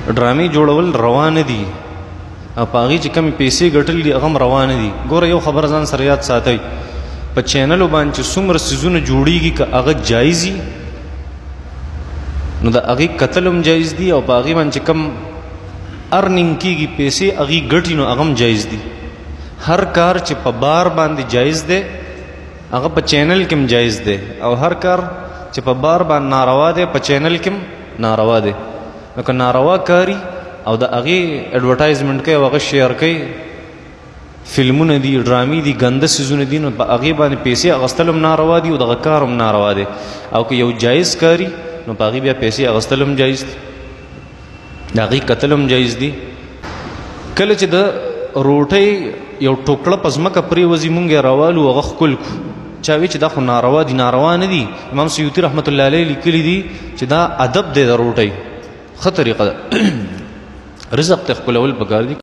ډرامې جوړول روا نه دي او په هغې چې کمې پیسې ګټل دي هغه هم روا نه دي. ګوره یو خبره ځان سره یاد ساتئ، په چینلو باندې چې څومره څیزونه جوړیږي که هغه جایز وي نو د هغې کتل هم جایز دي، او په هغې باندې چې کم ارنینګ کېږي پیسې هغې ګټي نو هغه هم جایز دي. هر کار چې په بار باندې جایز دی هغه په چینل کې هم جایز دی، او هر کار چې په بار باندې ناروا دی په چینل کې هم ناروا دی. نو که ناروا کاری او د هغې اډورټایزمنټ کوي او هغه شیر کوي، فلمونه دي، ډرامې دي، ګنده څیزونه دي، نو په هغې باندې پیسې اخیستل هم ناروا دي او دغه کار هم ناروا دی. او که یو جایز کاری نو په هغې بیا پیسې اخیستل هم جایز دي، د هغې کتل هم جایز دي. کله چې د روټۍ یو ټوکړه په ځمکه پرېوځي مونږ یې راوالو هغه ښکل کړو، چا وی چې دا خو ناروا دي، ناروا نه دي. امام سیوطي رحمت الله علیه لیکلي دي چې دا ادب دی د روټۍ، ښه طریقه ده، رزق ته ښکلول پکار دي.